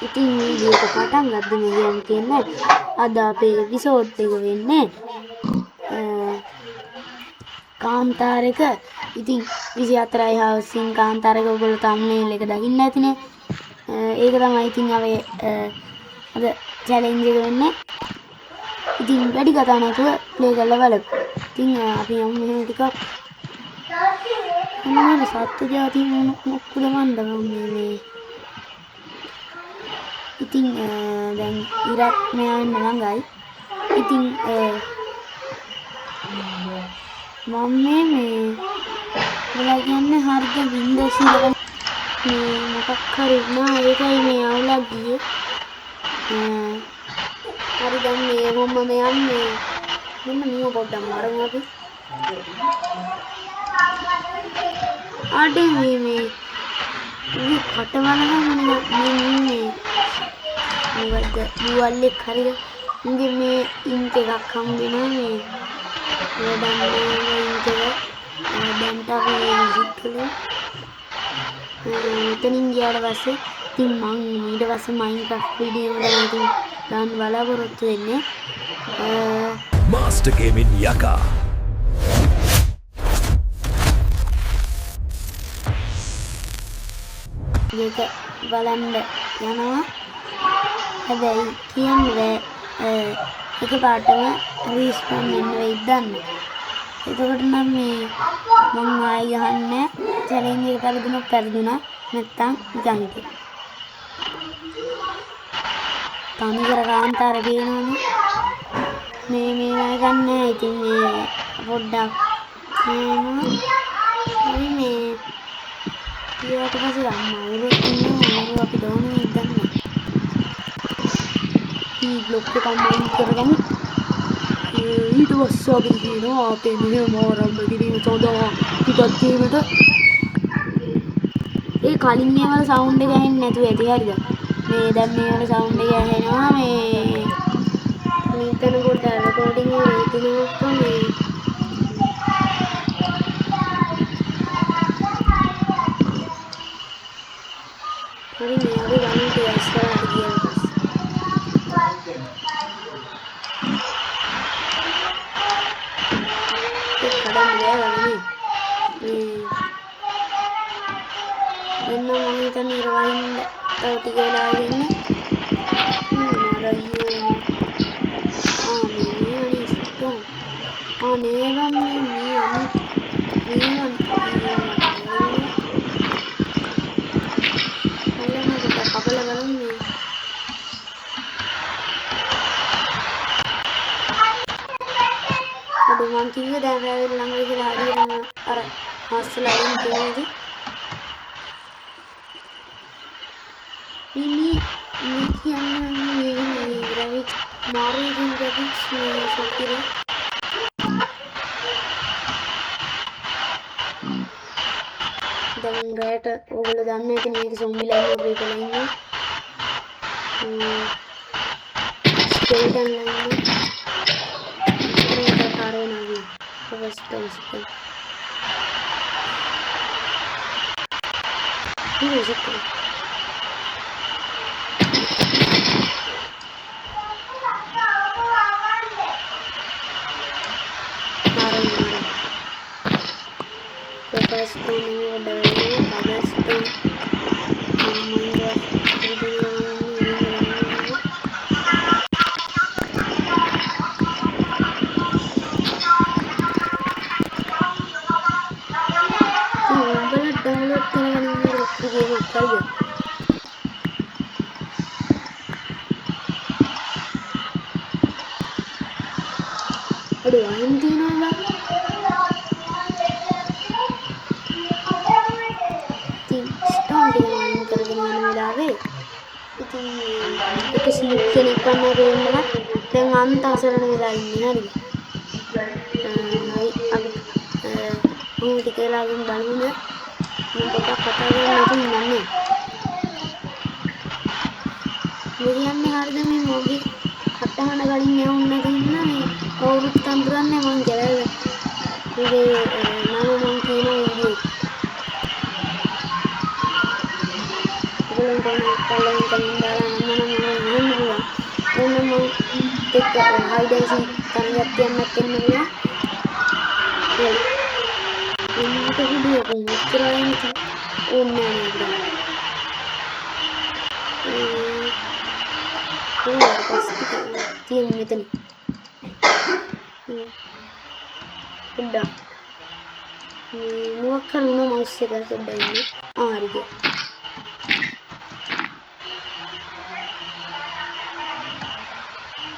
ඉතින් වීඩියෝ එක පටන් ගද්දිම කියන්න තියෙන්නේ අද අපේ එපිසෝඩ් එක වෙන්නේ කාන්තාරක. ඉතින් 24යි හවසින් කාන්තාරක ඔයගොල්ලෝ තම්නේල් එක දකින්න ඇතිනේ. ඒක තමයි ඉතින් අපේ අද චැලෙන්ජ් එක වෙන්නේ. ඉතින් වැඩි කතා නැතුව ප්ලේ කරලා බලමු. ඉතින් අපි යමු මෙහෙම ටිකක්. මොනවාද සත්තු ජාති මොකද මන්ද මේ ඉතින් දැන් ඉරත් මෙයා ඉන්න ළඟයි. ඉතින් මම මේ ඔයාලා කියන්නේ හරිද Windows 11 මේ මොකක් හරි වුණා, ඒකයි මේ අවුලක් ගියේ. හරි දැන් මේ කොහොමද යන්නේ? මෙන්න මීව පොඩ්ඩක් මරමු අපි. අඩේ මේ මේ මේ කට බලන මේ මේ මොකද්ද මුවල්ලෙක් හරිද? උන්ගේ මේ ඉන්ක් එකක් හම්බ වෙනවා මේ වැඩක් නෑ ඉන්ක් එක. දැන්ට අපි විසිට් කළා. එතනින් ගියාට පස්සේ ඉතින් මං ඊට පස්සේ මයින්ක්‍රාෆ්ට් වීඩියෝ එක තමයි ඉතින් දාන්න බලාපොරොත්තු වෙන්නේ. Master Gaming Yaka. මේක බලන්න යනවා. හැබැයි කියන්න බෑ එකපාරටම රීස්පෝන් වෙන්න වෙයිද දන්නේ. එතකොට නම් මේ මං ආයෙ ගහන්නේ චැලෙන්ජ් එක පෙරදුනොත් පෙරදුනා, නැත්තම් නිකන් හිටියා. තනිකර කාන්තාර පේනවනේ. මේ මේවා ගන්න. ඉතින් මේ පොඩ්ඩක් මේනවා. හරි මේ ඊට පස්සේ අම්මා අවුරුත් ඉන්නවා. අවුරු අපිට ඕන වෙයිද දන්නේ. මේ බ්ලොක් එක මයින් කරගමු. ඊට පස්සේ අපි කියනවා අපේ මෙහෙම ආරම්භ කිරීම සඳහා පිටත් වීමට. ඒ කලින් මේ වල සවුන්ඩ් එක ඇහෙන්නේ නැතුව ඇති හරිද? මේ දැන් මේ වල සවුන්ඩ් එක ඇහෙනවා. මේ මෙතන පොඩ්ඩක් රෙකෝඩින් එක වෙතිනවා මේ. හරි මේ අපි ගමු ටික ඉස්සරහට ගියාට පස්සේ. ඒක කඩන්න බෑ වගේ නේ. මේ දැන් නම් මං හිතන්නේ ඉර වහින්න තව ටික වෙලා ඉන්නේ. මර අයියෝ. ආ මේ අනේ ස්ටෝන්. ආ නේ බං මේ මේ අනිත් මේ මං අල්ලන්න පොඩ්ඩක් කපලා බලමු මේ. අඩෝ මං කිව්වේ දැන් රැ වෙලා ළඟයි කියලා හරියටම අර හස්සලා එන්න තියෙනදී. මේ මේ මේ කියන්නේ මේ මේ ග්‍රැෆික්ස් මාරු ඉතින් ග්‍රැෆික්ස් මේ සොක්කිරේ. දැන් රැට ඕගොල්ලෝ දන්නේ නැති මේක සොම්බිලා ඉන්නවා බ්‍රේකලා ඉන්නවා. ස්කෙල්ටන් ලා ඉන්නවා. ඒක කාරේ නවි. කොහොමද ස්කෙල්ටන්? මේ සික්කේ. මාරු මාරු. කොහොමද මේ ඩවලෝ කබස්ටෝන් මයින්ක්‍රාෆ්ට් වීඩියෝ උඹලා ඩවුන්ලෝඩ් කරගෙන ඉන්න ලොකු ගේමක් හරිද? අඩෝ අයින් තියනවා බං. ඉතින් ස්ටෝන් ටික මයින් කරගෙන යන වෙලාවේ ඉතින් එක සීට් කෙනෙක් වන්න පේනවා. දැන් අන්ත අසරණ වෙලා ඉන්නේ හරිද? හරි අපි මොහොත ටික වෙලාවකින් බලමුද? මම පොඩ්ඩක් කතා කරන්න නැතුව ඉන්නන්නේ. මේ කියන්නේ හරිද මේ මොගේ කටහඬ කලින් ඇහුන්නේ නැති ඉන්න මේ කවුරුත් අඳුරන්නේ මං කියලා. මේකේ නම මං කියන වීඩියෝ එක. ඔයගොල්ලන්ට ඕන පල්ලෙන් කමෙන්ට් දාලා නම් නම් අහන්න පුළුවන්. ඕන මං එක්ක හයිඩ් ඇන්ඩ් සීක් තරඟයක් තියන්නත් එන්න පුළුවන්. හරි. මට හුදු කොච්චර ඕනේ නෑ නේද? කොහොමද පස්සේ තියෙන්නේ මෙතන? පොඩ්ඩක් මේ මොකක් හරි වුණා මවුස් එක පොඩ්ඩක් ඉන්න. ආ හරි ගියා.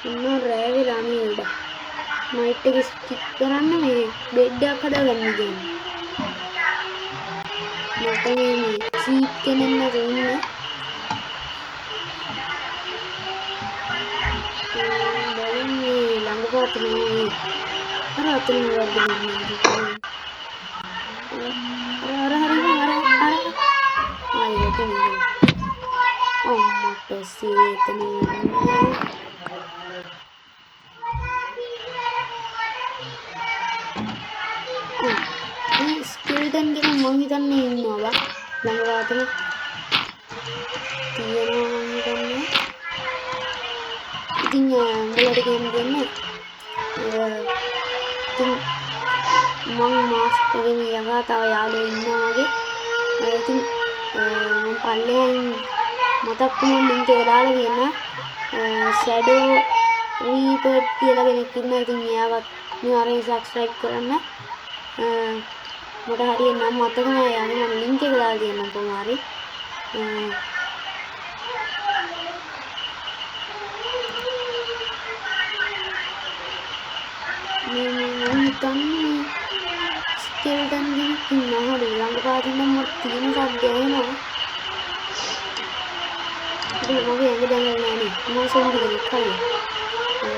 ඉන්න රෑ වෙලා නේ උඩ. නයිට් එක ස්කිප් කරන්න මේ බෙඩ් එකක් හදාගන්න කියන්නේ. මට මේ මේ චීප් කෙනෙක් නේද ඉන්නේ. බලන්න මේ ළඟ පාත මේ අර අතන මොකද්ද මේ අර අර හරි අර අර ආයෙ ඒක අම්මට සීතන මේ ස්කෙල්ටන් කෙනෙක් මං හිතන්නේ ඉන්නවා බා ළඟ පාතම තියෙනවා මං හිතන්නේ. ඉතින් උඹලට කියන්න දෙන්නේ ඉතින් මං මාස්ටර් මේ යකා තව යාළුවෝ ඉන්නවා වගේ. ඉතින් මං පල්ලෙහායින් මතක් වුණොත් ලින්ක් එක දාලා කියන්න. ෂැඩෝ රීපර් කියලා කෙනෙක් ඉන්නවා. ඉතින් එයාවත් අනිවාර්යෙන් සබ්ස්ක්‍රයිබ් කරන්න. මට හරියට නම් මතක නෑ යාළුවා. මම ලින්ක් එක දාලා තියන්නම් කොහොම හරි. මේ මේ මං හිතන්නේ ස්කෙල්ටන් කෙනෙක් ඉන්නවා. හරි ළඟ පාතින් නම් මට තියෙන සද්ද ඇහෙනවා. ඉතින් මගේ ඇඟ දැනෙන්නේ නෑ නේ. මම සොම්බි කෙනෙක් හරි.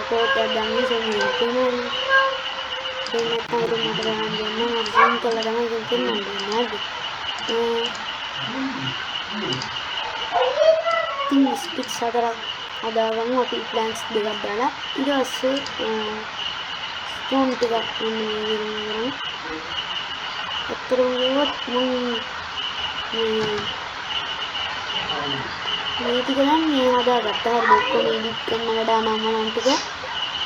කෝට් එකක් දාන්නේ සොම්බි කෙනෙක් වෙනවා. ඒ නැත්තම් ඉතින් මට ගහන්න දෙන්න මට සූම් කරලා තමයි ඉතින් පෙන්වන්න දෙන්නේ. හරිද? ඉතින් ස්ටික්ස් හතරක් හදාගමු අපි ප්ලැන්ක්ස් දෙකක් දාලා. ඊට පස්සේ ස්ටෝන් ටිකක් ඔන්න මේ විදිහට කරමු. ඇත්තටම කිව්වොත් මං මේ මේ ටික දැන් මේ හදාගත්තා. හරිද? ඔක්කොම එඩිට් කරන වැඩ නම් මනම් ටික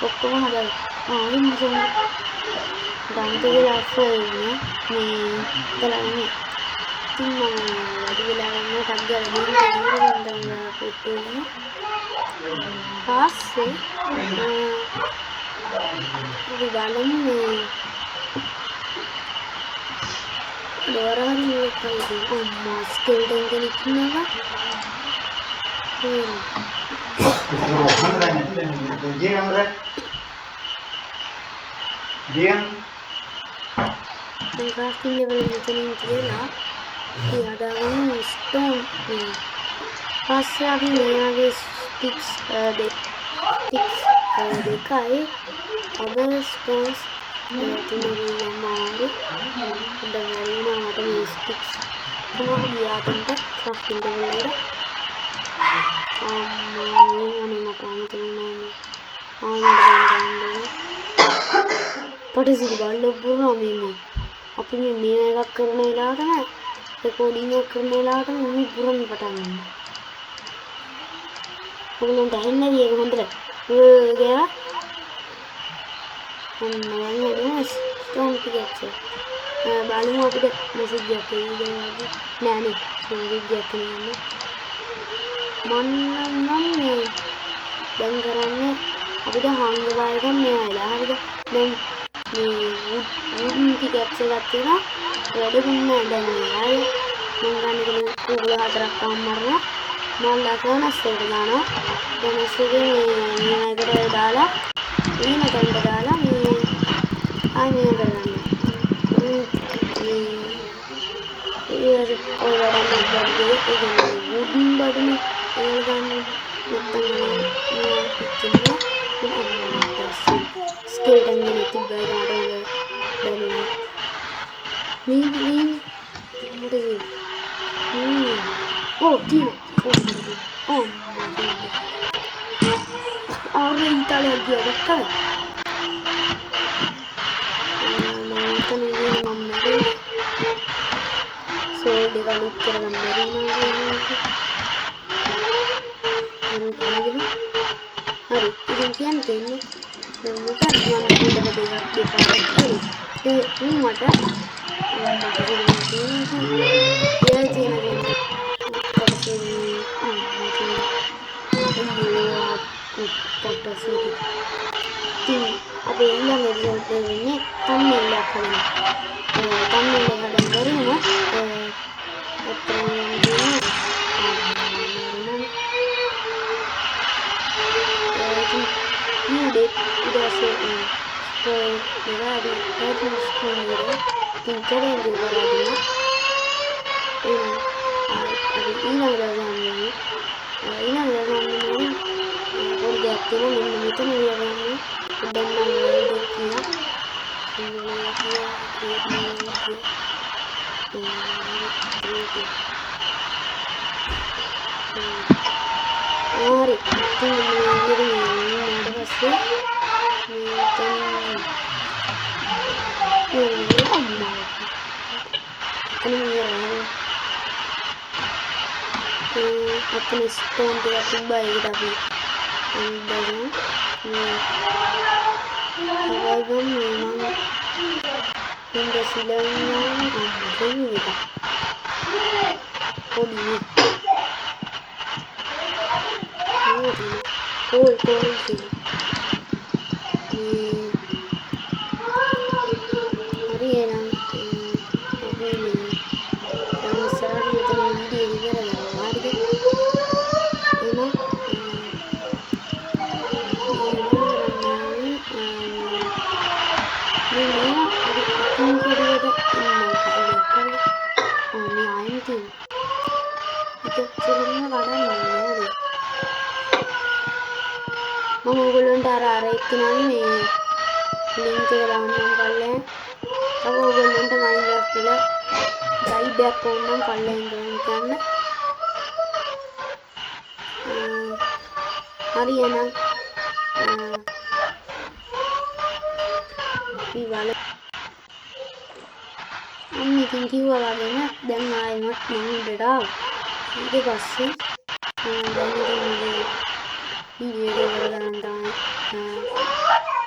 ඔක්කොම හදාගත්තා. ආ ඉන්න සොම්බි. දන්ත වෙලා අස්සෝ ඉන්නේ මේ ඉතලා නෙමෙයි. ඉතින් මම වැඩි වෙලා ගන්න ටක් ගාලා දෙන්න ඉවර ගන්න තමයි පුටු වෙන්නේ. පස්සේ අපි බලමු මේ දොර හරි මොකක්ද අම්මා ස්කෙල්ටන් කෙනෙක් ඉන්නවා. දැන් ක්‍රාෆ්ටිං ලෙවල් මෙතනින් තියලා අපි හදාගමු ස්ටෝන් මේ. පස්සේ අපි මේ වගේ ස්ටික්ස් දෙක ස්ටික්ස් දෙකයි අදර් ස්ටෝන්ස් තුනයි අමාරු. පොඩ්ඩක් වැඩි වුණා මට මේ ස්ටික්ස් කොහොම ගියා තැනට ක්‍රාෆ්ටිං ටේබල් එකට. අම්මා මේ අනේ මට අමතක වුණා මේ. ආ මට දැන් ගන්න ඕනේ. පටසිරි බල්ලෝ පුරනවා මේ මේ. අපි මේ මේ එකක් කරන වෙලාවටම රෙකෝඩින් එකක් කරන වෙලාවටම මේ පුරන්න පටන් ගන්නවා. ඔයගොල්ලන්ට ඇහෙන්නේ නැති ඒක හොඳට. ඔය ගියා. ඔන්න දැන් හදුවා ස්ටෝන් ටිකක්. බලමු අපිට මෙසේජ් එකක් එයිද වගේ. නෑ නේ මෙසේජ් එකක් නෑ. මන් නම් මේ දැන් කරන්නේ අපිට හංග බාය එකක් මේ වෙලාව. හරිද? දැන් මේ වුඩ් ටිකක් එකක් තියෙනවා. වැඩකුත් නෑ දැන් මේ ආයේ. මං ගන්න කෙනෙක් කුකුල හතරක් අම්මරනවා. මං ෆෝනස් එකට දානවා. ෆෝනස් එකේ මේ එකට දාලා ඊන තැනට දාලා මේ ආයෙ මේ කරගන්න. මේ ඒ ඔය වැඩක් බඩේ ඒ කියන්නේ වුඩන් බඩනේ ඒක ගන්න නැත්තම් මේ පිච්චෙනවා. ස්කෙල්ටන් කෙනෙක් තිබ්බා ඒක මට හොඳ බැලුවා. මේ මේ මට මේ ඕ තියෙනවා. ඕ අර ඉතාලියක් ගියා දැක්කද? මම හිතන්නේ මම මැරෙයි. සෝල් දෙක ලුක් කරගන්න බැරි වුණා කියලා. මම හරි, ඉතින් කියන්න තියෙන්නේ දැන් මොකක්ද මම හොඳට දෙයක් දෙපාරක් කරේ. ඒ උන් මට කියලා තියෙන දේ කොටස ඉතින් අපේ ඊළඟ එපිසෝඩ් එක වෙන්නේ තම්නේල් එකක් හදන. තම්නේල් එක හදන්න බැරි වුණා. ඇත්තටම කියනවා ඉතින් නිව් ඩේ. ඊට පස්සේ ස්පෝල් එක අපි ටයිටල් ස්ක්‍රීන් එකට ඉතින් චැලෙන්ජ් එක කරලා දුන්නා. එහෙනම් අපි ඊළඟ දවසේ හම්බ වෙමු. ඊළඟ දවසේ හම්බ වෙනකොට පොඩි දෙයක් තියෙනවා. මෙන්න මෙතන වියගන්න දැන් නම් වර්ල්ඩ් එක කියලා කියලා කියලා. හරි, ඉතින් මේ විදිහට මේ ඊට පස්සේ මේ තැනින් මේ අම්මා එතන මේ අතන ස්ටෝන් ටිකක් තිබ්බා. ඒකට අපි අනිත් මේ සර්වයිවල් මේ මම Windows 11 නම් අම්මා එක පොඩි නේ කෝල් කෝල් තියෙනවා. මේ හරි, එහෙනම් අපි මේ දැන් ඉස්සරහට මෙතන වීඩියෝ එක ඉවර කරනවා. හරිද? එහෙනම් මේ මේවා අපි අතින් කෙරුවට ඉන්නවා කිසි දෙයක්. හරිද? ආ, මේ අයන් තියෙනවා. ඒක ඉස්සෙල්ලම කඩන්න ඕනේ හරිද? මම ඕගොල්ලන්ට අර අර එක්කෙනාගේ මේ ලින්ක් එක දාන්නම් පල්ලෙන්. තව ඕගොල්ලන්ට මයින්ක්‍රාෆ්ට් වල ගයිඩ් එකක් ඕන නම් පල්ලෙන් කමෙන්ට් කරන්න. හරි, එහෙනම් අපි බලමු. අන්න ඉතින් කිව්වා වගේම දැන් ආයෙමත් මං උඩට ආවා. ඊට පස්සේ දැන් ඉතින් මගේ වීඩියෝ එක ඉවර කරන්න තමයි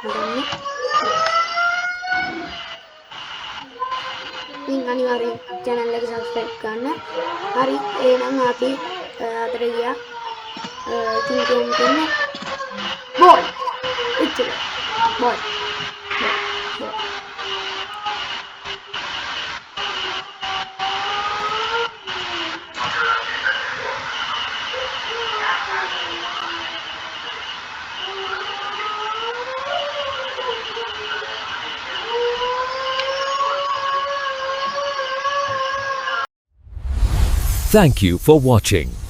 හදන්නේ. ඉතින් අනිවාර්යෙන් channel එක subscribe කරන්න. හරි, එහෙනම් අපි අතට ගියා. ඉතින් කියන්න තියෙන්නේ බෝයි. එච්චරයි. Boy. Boy. Boy. Thank you for watching.